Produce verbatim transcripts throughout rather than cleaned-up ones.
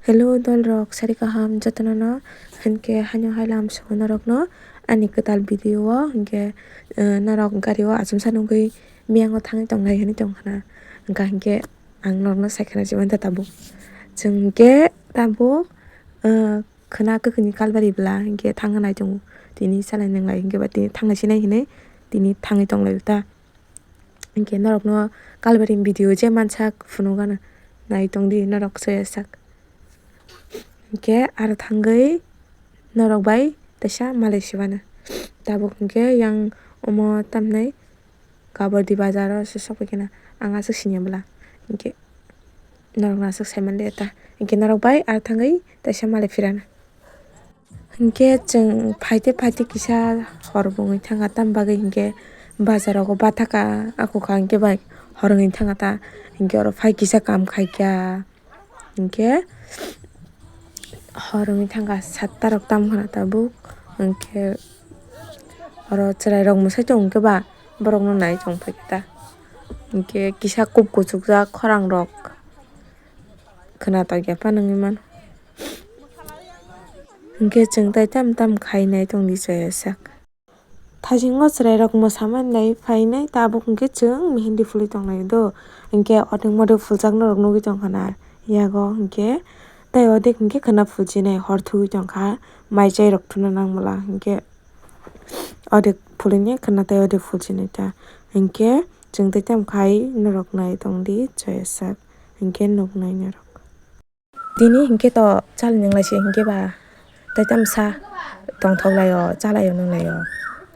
Hello dolrok, sari kaham jotono no, hinkhe haino hai lam sugo norokno ani kwtal video o, hinkhe, eh, norok gari o achomsa nugwi miyango thangwi tonglai hinwi tongkhana, wngkha hinkhe ang norokno saikhana se mantha tabuk. Chwng hinkhe tabuk, eh, khwna kwkhwini kalbari bwla hinkhe thangna nai tongo, tini salai nanglai hinkhe ba tini thanglai sinai hinwi tini thangwi tonglai ta. Hinkhe norokno kalbari video je mansak phunukgana, nai tongdi norok soya sak. Hinkhe aro thangwi norok bai teisa malai sibana. Tabuk hinkhe yang omo tamhinai Kabardi bazar o se sokphaikhe na ang aswk siniya bwla. Hinkhe norokno aswk saiman de ta. Hinkhe norok bai aro thangwi teisa malai phirana. Hinkhe chwng phaite phaite kisa hor bo wngwi thangkha, tamni bagwi hinkhe bazar rogo bathakha, akukha hinkhe bai hor wngwi thangkha ta, hinkhe oro phai kisa kam khaikha, hinkhe hor wngwi thangkha satta rok tamkhana tabuk, hinkhe oro chwrairok mwsai tongo hinkhe ba borokno nai tongphaikha ta, hinkhe kisa kub kuchukjak khorang rok khwnatok ya phano wngwi mano. Hinkhe chwng tai tam tam khai nai tongdi chaya sak. Thasingo chwrairok mwsamani nai phainai tabuk hinkhe chwng mehendi phulwi tonglai do. Hinkhe odek modek phuljak norok nugwi tongkha na yago hinkhe tei odek hinkhe khwna phuljinai hor thugwi tongkha mai chairok thuna nang bwla hinkhe odek phulwini khwna tei odek phuljinai ta hinkhe chwng tai tam khai norok nai tongdi chaya sak hinkhe nuknai norok. Tini hinkhe to chal nwnglai se hinkhe ba tei tamsa tongthok lai o, chalai o, nunglai o.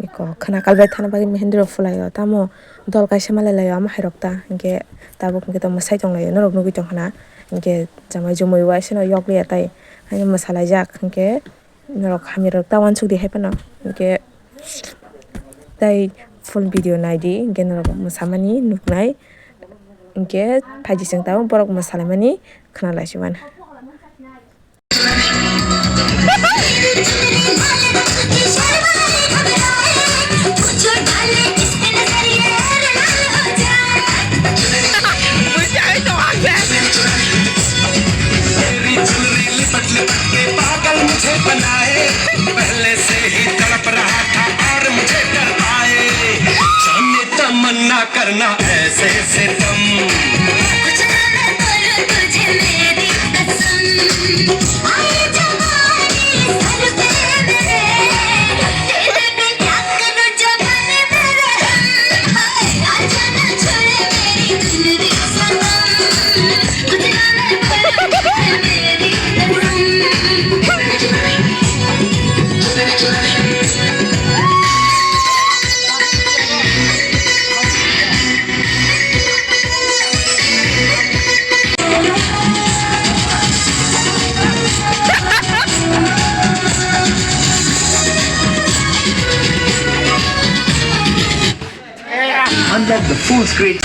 Eko khwna kalbai thana bagwi mehendi rok phulai o, tamo dol kaisa malai lai o, amo hai rok ta hinkhe tabuk hinkhe to mwsai tong lai o, norok nugwi tong khna hinkhe chamai jumui waisa no yok liya tai haino mwsalaijak hinkhe. Norok hamya rok ta uansuk di hai phano, hinkhe tei full video nai di, hinkhe norok mwsamani nuknai, hinkhe phaidi chwng tabuk borok mwsalaimani khwnalai si mano. तेरी चुनरी लिपट लिपट के पागल मुझे बनाए, पहले से ही तड़प रहा था और मुझे डर आए, जाने तमन्ना करना ऐसे सितम। Unlock the full screen.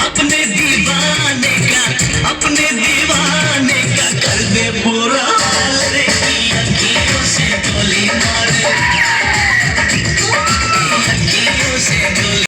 अपने दीवाने का, अपने दीवाने का कर दे बुरा। तेरी अखियों से गोली मारे, अखियों से गोली।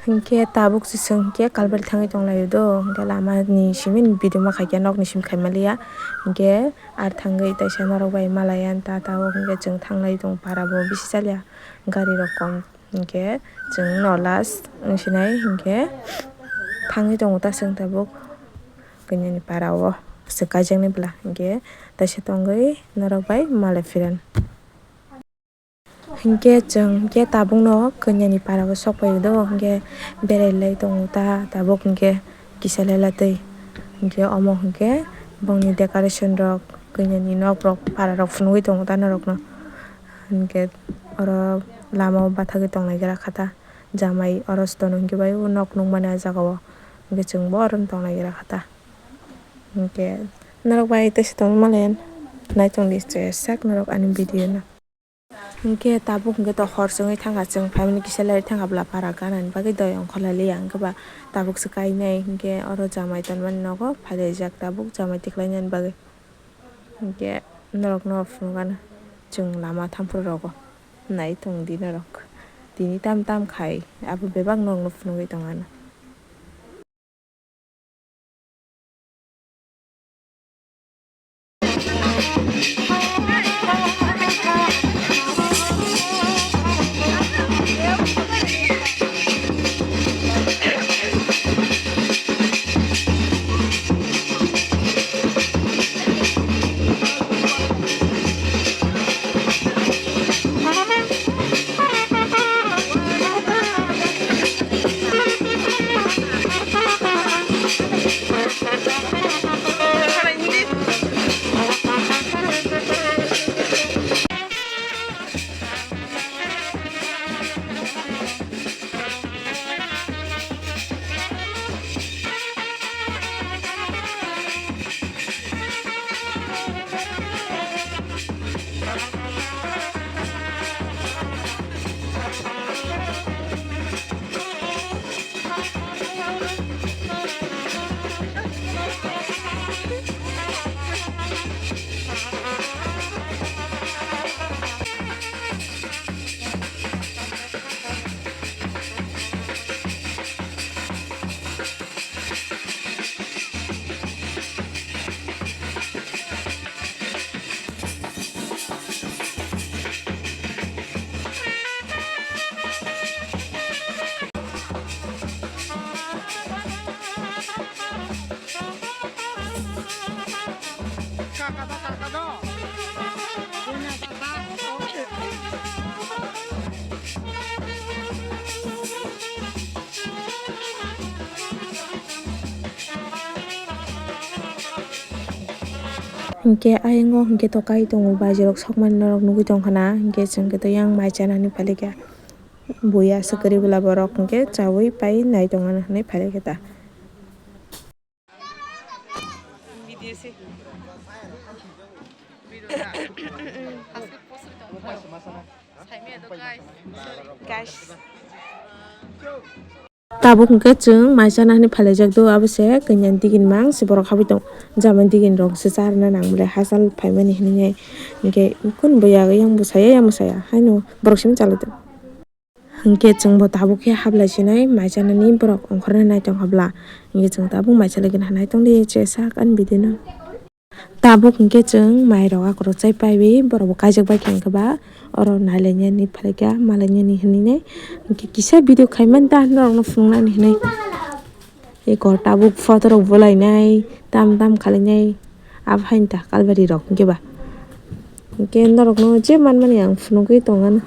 Hinkhe tabuk se chwng hinkhe Kalbari thangwi tonglaio do, hinkhe lama ni simi video ma khaikhe nok ni simi khaima liya, hinkhe ar thangwi teisa norok bai malaiya ta tabuk hinkhe chwng thanglai tongo para bo bisi chaliya gari rok kom hinkhe chwng no last wngsinai hinkhe thangwi tongo ta chwng tabuk kanya ni para o se kaijaknai bwla hinkhe teisa tongwi norok bai malai phiran. Hinkhe chwng hinkhe tabukno kanyani parao sok paio do, hinkhe berai lai tongo ta tabuk hinkhe kisa lela twi. Hinkhe omo hinkhe bongni decoration rok kanyani nok rok para rok phunugwi tongo ta norokno. Hinkhe oro lamao bathagwi tonglai gra kha ta jamai oro se tono hinkhe bai o nok nukmani ah jagao hinkhe chwngbo oro tong lai gra kha ta. Hinkhe norok bai teisa tongwi malen nai tongdi sak norok ani video no. Hinkhe tabuk hinkhe to hor chwngwi thangkha chwng family kisa lai thangkha bwla para ganani bagwi doi ongkhorlai liya hinkhe ba tabuk se kainai hinkhe oro jamai tonmani nogo phailaijak tabuk jamai tiklainani bagwi. Hinkhe norokno phunukgano chwng lama thampru rogo nai tongdi norok tini tam tam khai abo bebak norokno phunugwi tongano. Hinkhe ayang o hinkhe to kai tongo, baijorok sokmani norok nugwi tongkha na, hinkhe chwng khe to yang mai chanani phalikha. Buya se kwrwi bwla borok hinkhe chaui pai nai tongmani hinwi phalikha ta. Guys. Tabuk hinkhe chwng mai chana hinwi phailaijak do, abo se kanya digin mang se borok habwi tong, jama digin rok se charwna nang bwle hachal phaimani hinwi. Hinkhe kun bo ya yang bwsaya yang bwsaya haino borok simi chalai tong. Hinkhe chwngbo tabuk khe hablai sinai mai chanani borok ongkhorna nai tong habla. Hinkhe chwng tabuk mai chalai gana nai tongdi che sak ani video no. Tabuk hinkhe chwng mairok akorok chai paiwi borokbo kaijak bai kha hinkhe ba oro nailainani phaikha malainani hinwi nai hinkhe kisa video khaimani da norokno phunuknani hinwi. Eko tabuk photo rok bolainai tam tam khalainai abo haino ta kalbari rok hinkhe ba hinkhe norokno je manmani ang phunugwi tongmani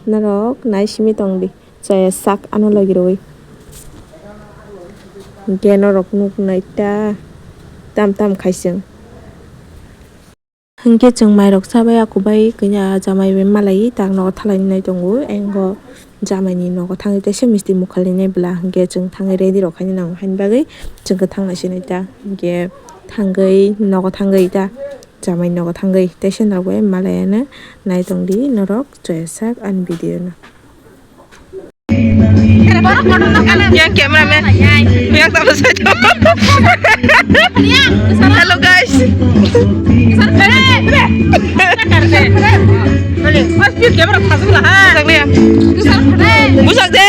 norok nai simi tongdi. Chaya sak ano logi rwi. Hinkhe norok nuk nai ta tam tam khai chwng. Hinkhe chwng mairok chabai akubai kanya jamai bai malai tak nogo thalai nai tongo. Engo jamai ni nogo thangwi teisa misti mukhalwi nai bwla hinkhe chwng thangwi ready rok khaina nango haini bagwi chwng kwthang nai sinai ta. Hinkhe thangwi nogo thangwi ta jamai nogo thangwi teisa nogo bai malai ano nai tongdi norok chaya sak ani video no. Yang cameraman. Yang tak besar. Hello guys. Busak de.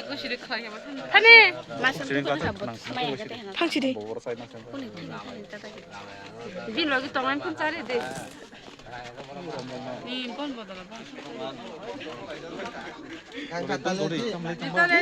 Kuni kusi de khlai ya ba. Thani. Masam tu kuni sabot. Maya kate hana. Thangsi de. Kuni thani thani tata. Bin logi tongan pun cari de. Ni bon bodol bon. Thang kata le. Kita le.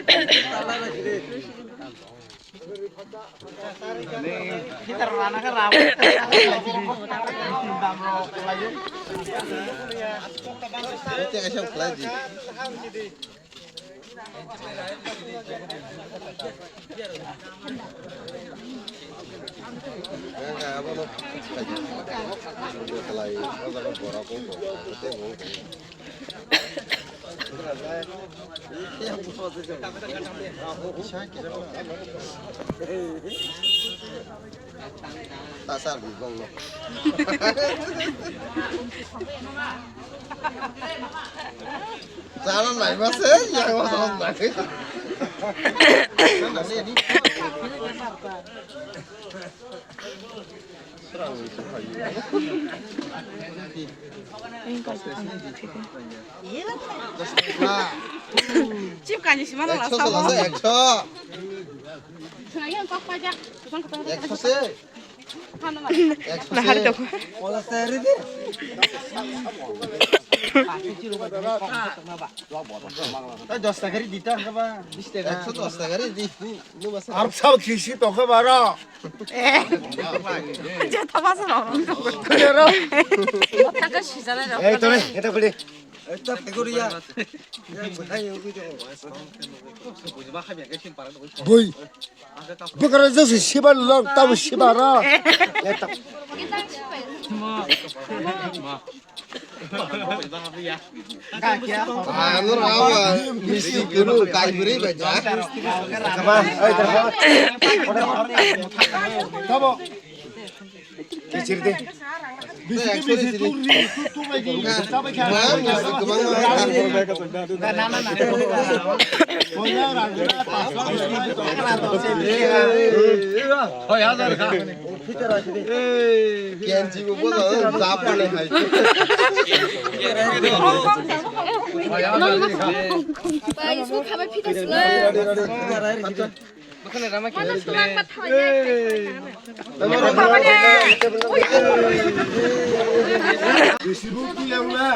Tasar bibong no. Chana nai ba se, yang ma sa nai. Chip kani sima na la sa. Ekso se la sa, ekso. Sina yang kok pajak. Ekso se. Nahar toko. Dos taka ri dita ba. Ekso dos taka ri di. Ar sab kisi toko baro. Jeta masa no. Taka sijana jo. Ei tore, eta kuli. Eta pegoriya. Bui. Bukara jasi sibar log tabu sibar. Anu rawa misi guru kai buri baja. Kama, ei, kama. Tabo. Kenji bo bodo, Japan ni hai. Bai, so khabai phita sila. Mana sulang ba thawai. Bisi bo tu yang na.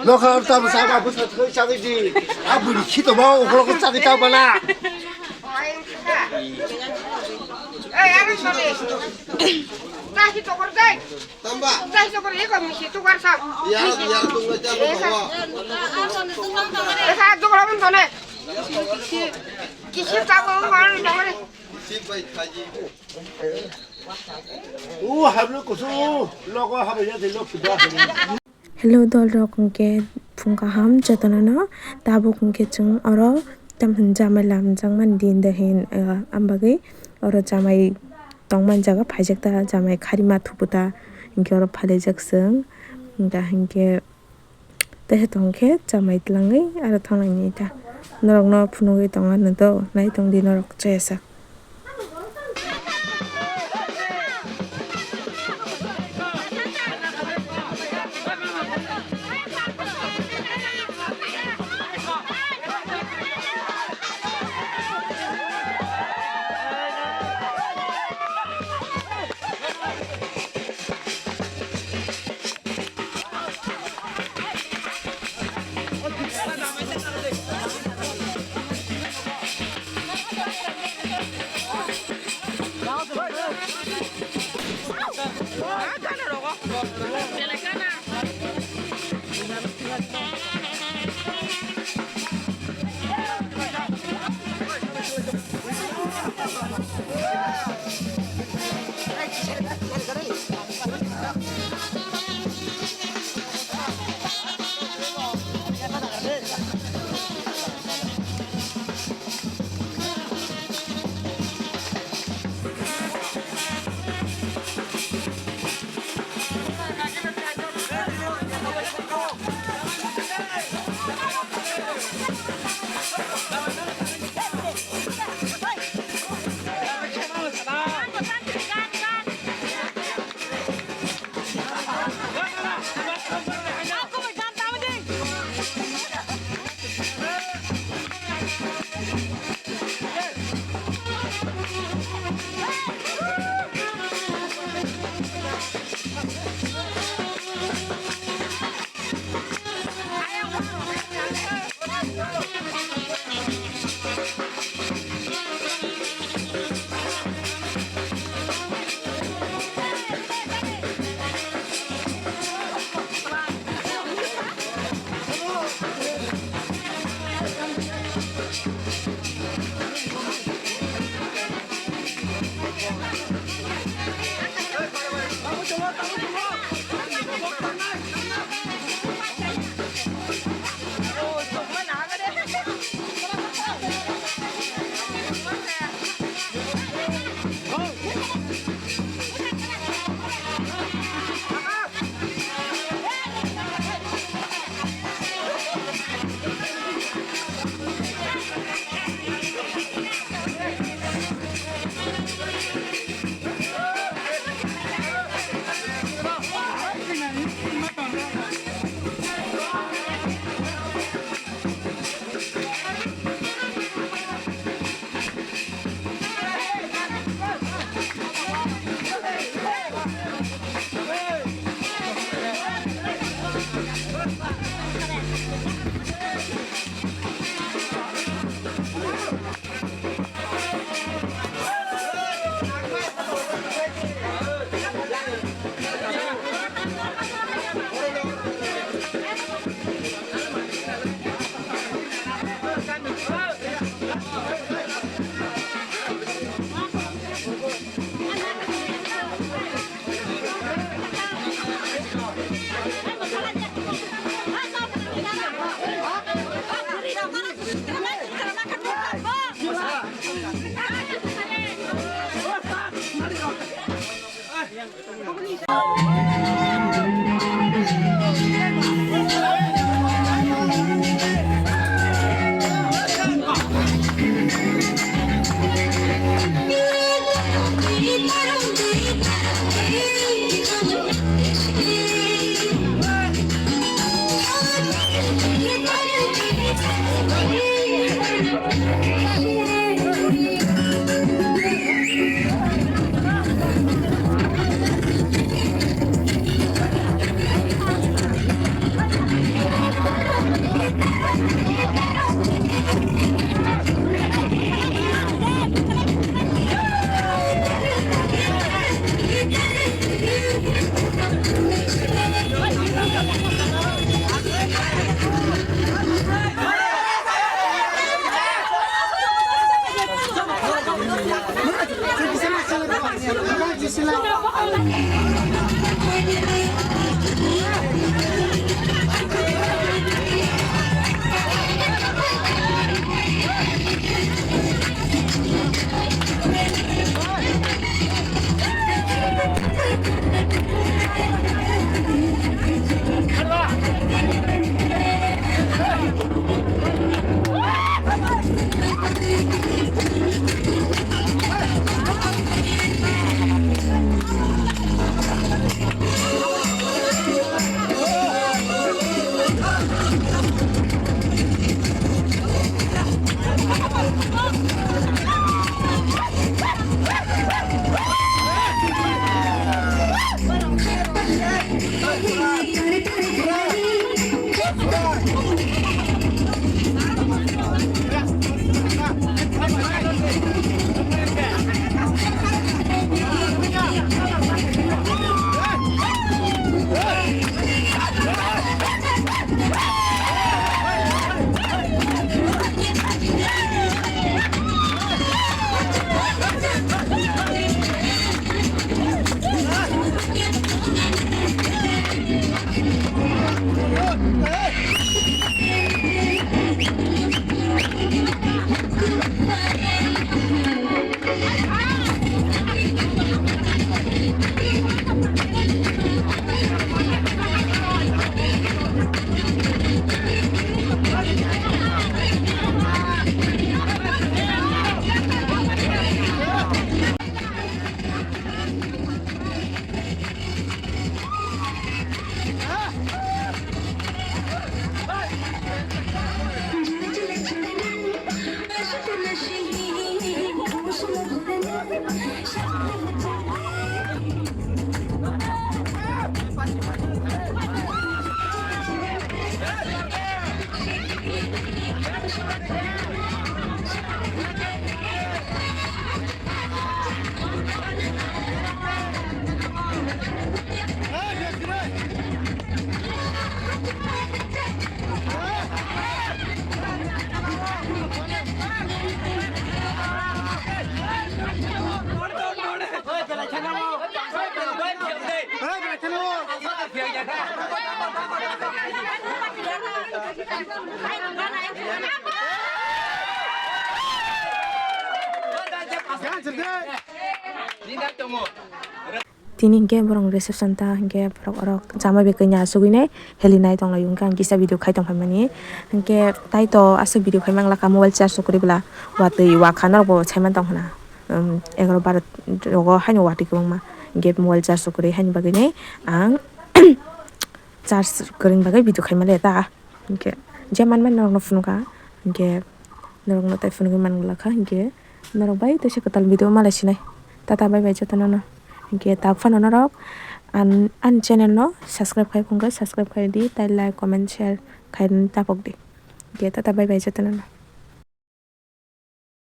Nokha ta bwsa ba bwsa thwi chagwi di. A bwrwi khito ba okolo ko chagwi ta bana. Ei, ani sori. Tahi tokor dai. Tamba. Tahi tokor eko misi tukar sa. Ya, ya, tungla jabo. Esa. Esa tukar bun tone. Kisi tabo man tokore. Sip bai khaji. Hello dolrok, hwnkhe phung kaham jotono no. Tabuk hwnkhe chwng oro tamhin jamai lamjakmani din de hin, ah, ambagwi oro jamai tongmani jaga phaijak ta, jamai kharima thupu ta, hinkhe oro phalaijak chwng. Da hinkhe Tehe tongkhe chamai tlangwi aro thanglaini ta. Norokno phunugwi tongo ano do, nai tongdi norok chayasa. Tini hinkhe borok reception ta hinkhe borok oro chama bai kanya asugwi nai helinai tonglaio, hinkhe ang kisa video khai tongphaimani. Hinkhe tai to aswk video khai manglakha mobile charge rok kwrwi bwla watwi wakha norokbo saiman tong khna, um, egaroh baro rogo haino watwi kwbangma hinkhe mobile charge rok kwrwi haini bagwi nai ang charge kwrwini bagwi video khai manliya ta. Hinkhe je manmani norokno phunukha, hinkhe norokno tai phunugwi manglakha, hinkhe norok bai teisa kwtal video malai sinai. Tata bye bye jotono no. Hinkhe tak phano norok an-, ani channel no subscribe khai phunukha, subscribe khai di, tai like, comment, share khaina tapok di. Hinkhe tata bye bye jotono no.